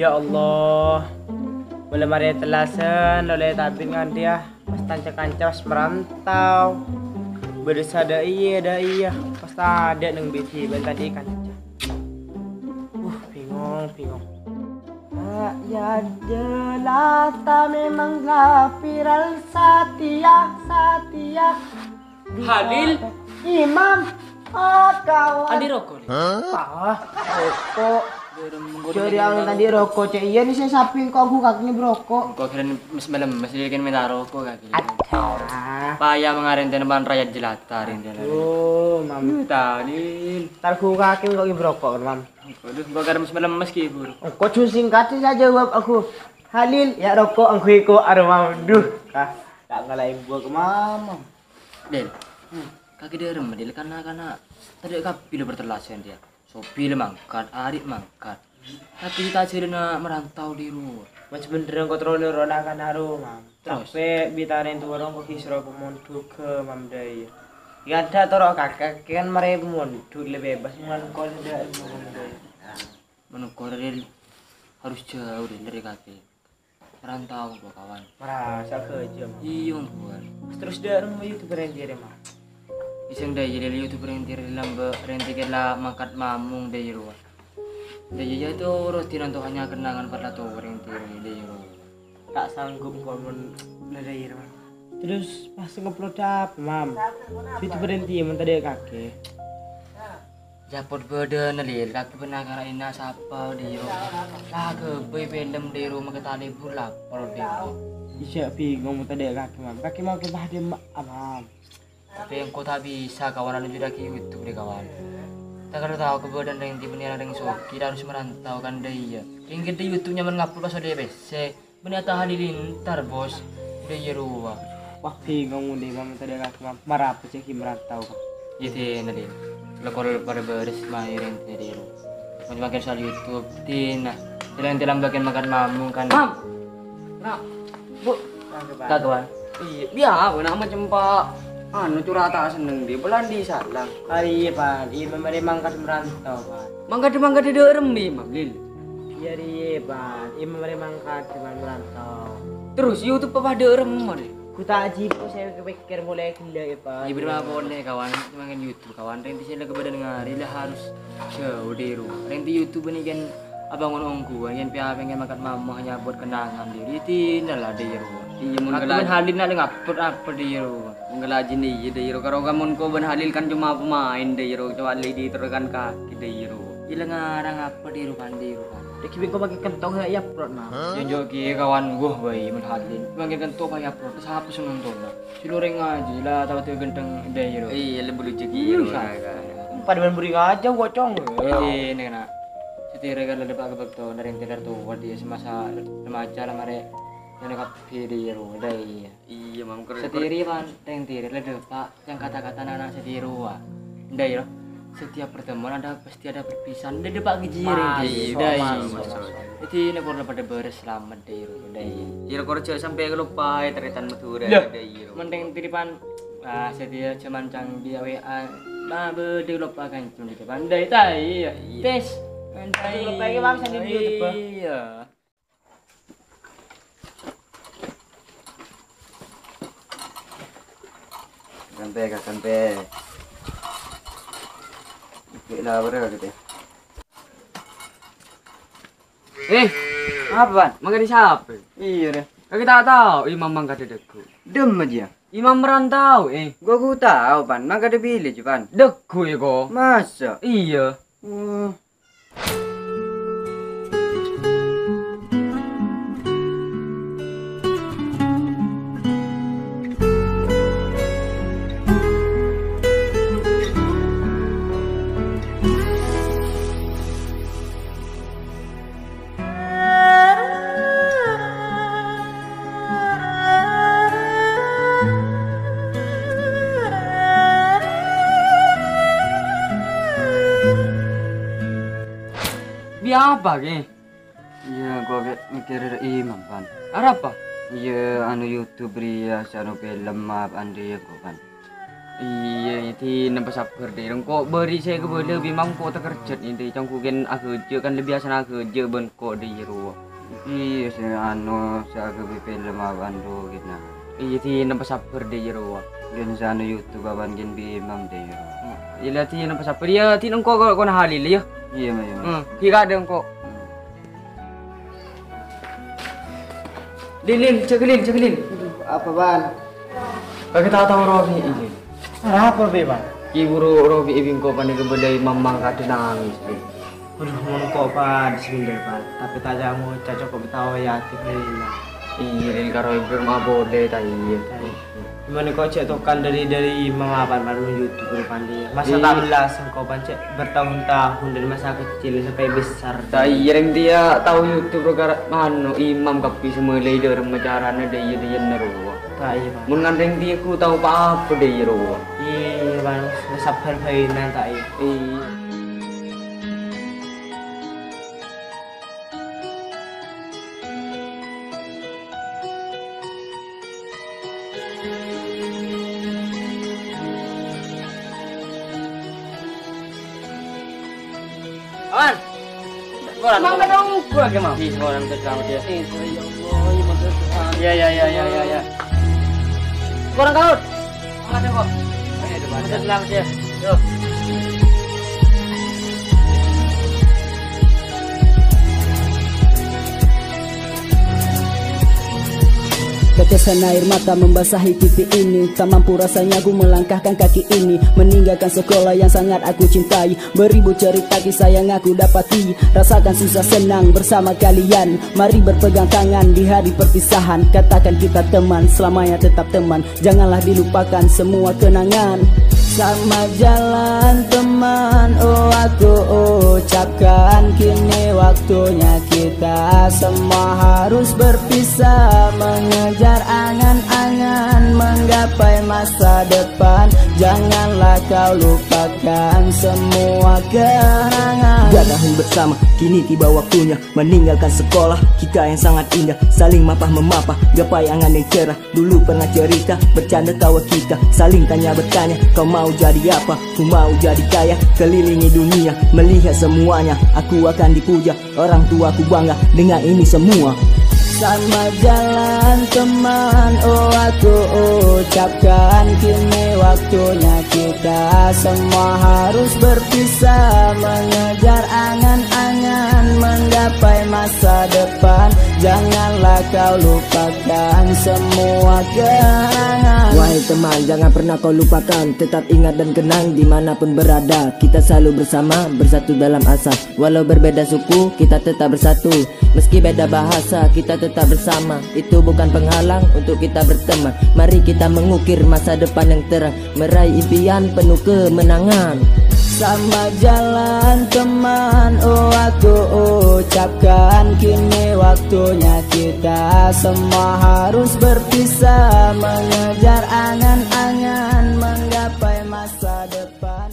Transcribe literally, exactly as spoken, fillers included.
Ya Allah, mula marè tellasan, lolè tabit ngandiya, pas tanca kanca pas merantau. Bâdâ sadâ iyâ, dâ' iyâ, pas tadâ' neng bidi bân tadi kanca. Uh, bingung, bingung. Ah, ya jelas ta memang la viral Satya, Satya. Halil. Imam. Ah, kawan. Andi roko, Lil? Ah, roko. Jari anu tadi roko, cek iya ni saya saping kok aku kakinya beroko. Kok keren mes-, melem, mes, dia kan minta roko kaki. Aduh. Payah mengarenten pan rakyat jelata, renten. Aduh, mam. Tahu, Lil. Tar aku kaki kok beroko, mam. Waduh, gua karem melemes ki, Bur. Engko' jus singkat sih saya jawab aku. Halil, ya roko engko' iko aroma duh. Ah, tak ngalahin buah ke mama. Del, hmm, kaki derem, Del, karena, karena tadi kapi lo bertelasan dia. Sopi lo mangkat, Arik mangkat. Tapi tak sirna merantau di rumah. Mas bener engko' terus lo rona kan aroma. Terus? Sampè' bitaren tu orang kok isra pemondhughâ, Mam Dai. Ya ada toro' kakek kan mare pemondhuk le bebas ngan kol da Mam Dai. Menukor, Ril, harus jauh, Ril, dari kakek. Merantau, gua kawan. Merasa kerja, Mam. Iya, gua. Terus da nemu YouTuber yang kira, Mam. Iseng da, jadi YouTuber yang kira lamba, renti kela mangkat mamung da, Ril. Da, iya, itu rutin untuk hanya kenangan pada tuh, renti, da, Ril. Tak sanggup engko' mon nerima. Terus pas ngupload apa, Mam? Itu berhenti, Mam, tadi kakek. Japot bâdâna, Lil, kakek benar karena ina sapa, Diro. Lah, kebay film, Diro, maketali pun lapor, Diro. Iya, bingung, Mam, tadi kakek, Mam. Kakek mau ke Bahdi, Mam. Tapi engko' ta' bisa, kawan, anu judaki YouTube deh, kawan. Ta' kala tao kabâdâ'ân rèng dhibi' nèka rèng soghi, harus merantau kan, dâ' iyâ. Rèng ghâdhâ YouTube nyaman ngupload pas ollè pèssè. Bânnè ta' hadirin entar, Bos. Dâ' iyâ rowa. Wah, bingung deh, Mam, tadi aku, Mam. Marapa cè' ghi' merantau, Mam? Iyâ, dina, Din. Lekor pada bârâs maèrin tadi, ro. Mon makan soal YouTube, dina. Jalan-jalan bagian makan mamung, kan. Mam! Nah, Bu. Kagak, Pak. Kagak, Pak. Iyâ, biya, aku nak macem, Pak. Anu, curata seneng di, bulan di salang. Ah, iyâ, Pak. Iyâ, memang mangkat merantau, Pak. Mangkat, mangkat di daerah nih, Mam, Lil. Iyâ, iyâ, Pak. Iyâ, memang mangkat di merantau. Terus, YouTube apa daerah, Mam? Ku ta' ajib, saya kepikir mulai gila, ya, Pak. Iyâ, berapa boleh, kawan? Makan YouTube, kawan. Rèng dhisa la kabâdâ'ân ngarè, la harus jauh, dâ' iyâ, ro. Rèng di YouTube ini kan Abang ngono ongghu, yen piyapèng makan mamah nyabut kenangan diri, tina la dâ' iyâ rowa. Iyâ, mon aku kala-, men halin nak ngapet-apet dâ' iyâ rowa. Mon kala ajin iyâ dâ' iyâ rowa. Karo kamonko bân Halil kan cuma pemain dâ' iyâ rowa, kecuali diteruskan kaki dâ' iyâ rowa. Ila ngarang apa dâ' iyâ rowa kan, dâ' iyâ rowa kan. Dâ' ghibin ko makkè kentong ya, ya, prot, nah. Hah? Yang jok ki kawan, wah, bae, men halin. Makkè kentong, ya, prot. Terus apa sih nonton, nah? Si lorèng ajâ, la tao tèo ghenteng dâ' iyâ rowa. Iyâ, lembu lucu ki, iya, rowa, kan. Padâ bân buri ngajâ, gocong. Iyâ, ini kena. Satèya kan la dâpa' ka bâkto narèng tèdâr towa dâ' iyâ semasa remaja la marè. Ngene kabbhi dâ' iyâ rowa, dâ' iyâ. Iyâ, Mam, keren. Satèya, Pan, rèng tèdâr la dâpa' yang kata-kata anak-anak satèya rowa. Dâ' iyâ. Setiap pertemuan ada pasti ada perpisahan. Dâ' dâpa' ka jiyâ rèng tèdâr. Dâ' iyâ. Jadi, ini kurang pada bârâs selamat. Iyâ, iyâ. Iyâ, kor jhâ' sampè' kaloppaè tarètan Madhurâ, iyâ, ro. Mending titipan, ah, satèya jhâman canggih, W A. Nah, bâdâ kaloppa kancèng titipan. Dâ' iyâ, ta' iyâ. Iyâ. Tes. Kaloppa iki, Bang, sandhi dulu, coba. Iyâ. Sampè', Kak, sampè'. Oke, lah, berapa gitu ya? Eh, apa, Pan? Mangkat di sapa? Iyâ, deh. Kakè ta' tao, Imam mangkat di dâggu'. Dem aja. Imam merantau, eh. Gua, gua tao, Pan. Mangkat di bilâ, Pan. Dâggu', ya, ko. Masa? Iyâ. Oh. Bi apa, Ki? Iyâ, gua ke-, mikir Imam, Pan. Arapa? Iyâ, anu YouTube rèya, sè anu film, maaf, Andri, ya, gua, Pan. Iyâ, iyâ, Dhi, napa sabbhâr, Dhi. Engko' bâri' sè kabâlâ bi' mangko' takerjhât, Dhi. Cangkoken aghâjâ', kan lebbi asana aghâjâ' bân ko' Dhi, rowa. Iyâ, sè anu, sè aghâbây film abân ro, ghi' na. Iyâ, Dhi, napa sabbhâr, Dhi, rowa. Ghi' sè anu YouTube abân ghi' bi' Imam, Dhi, rowa. Iyâ, la, Dhi, napa sabbhâr. Iyâ, Dhi, engko' ko-, kona Halil, yâ. Iyâ, Ma', iyâ, Ma'. Hmm, ghi' kadhâng engko'. Lil, Lil, jâgâ, Lil, jâgâ, Lil. Aduh, apa, Bân? Kakè ta' tao Robi, Lil. Arapa, Bân? Ghi' buru Robi bi' engko' panèka bâdâ Imam mangkadhâ nangès, Lil. Aduh, mon engko' padâ sè bhendher, Bân. Tapè ta' jâ' ngoca' cokop tao yâ, ati bâlâna. Iyâ, Lil, karo Ibrahim abâlâ, ta' iyâ. Ta' iyâ. Mon engko' cè' tokan dâri, dâri Imam apa, Bân, mon YouTube rupana. Masa ta' mellas engko', Bân, cè' bertahun-tahun dâri masa kecil sampai besar. Ta' iyâ, rèng tèya tao YouTube gara-, anu, Imam kabbhi sè molaè dâ' remma carana dâ' iyâ, dâ' iyâ rowa. Ta' iyâ, Bân. Mon ngan rèng tèya ghu tao pa-apa dâ' iyâ rowa. Iyâ, Bân, sabbhâr bhâi, ta' iyâ. Iyâ. Aman. Mang, ada uga ke, Mang? Ih, orang tegang dia. Eh, sorry, ya Allah, ya, maksud Tuhan. Ya, ya, ya, ya, ya, ya. Kurang kaut. Ada kok. Ayo, depan. Maksud Tuhan dia. Yuk. Tetesan air mata membasahi pipi ini. Tak mampu rasanya ku melangkahkan kaki ini, meninggalkan sekolah yang sangat aku cintai. Beribu cerita kisah yang aku dapati. Rasakan susah senang bersama kalian. Mari berpegang tangan di hari perpisahan. Katakan kita teman, selamanya tetap teman. Janganlah dilupakan semua kenangan. Sama jalan teman, oh, aku ucapkan, kini waktunya kita semua harus berpisah, mengejar angan-angan, menggapai masa depan. Janganlah kau lupakan semua kenangan. Dua tahun bersama, kini tiba waktunya meninggalkan sekolah kita yang sangat indah. Saling mapah-memapah, gapai angan yang cerah. Dulu pernah cerita, bercanda tawa kita, saling tanya bertanya, kau mau jadi apa? Ku mau jadi kaya, kelilingi dunia, melihat semuanya. Aku akan dipuja, orang tuaku bangga dengan ini semua. Sama jalan teman, oh, aku ucapkan, kini waktunya kita semua harus berpisah, mengejar angan-angan, menggapai masa depan. Janganlah kau lupakan semua kenangan. Wahai teman, jangan pernah kau lupakan, tetap ingat dan kenang dimanapun berada. Kita selalu bersama, bersatu dalam asa. Walau berbeda suku, kita tetap bersatu. Meski beda bahasa, kita tetap bersama. Itu bukan penghalang untuk kita berteman. Mari kita mengukir masa depan yang terang, meraih impian penuh kemenangan. Sama jalan teman, oh, aku ucapkan, kini waktunya kita semua harus berpisah, mengejar angan-angan, menggapai masa depan.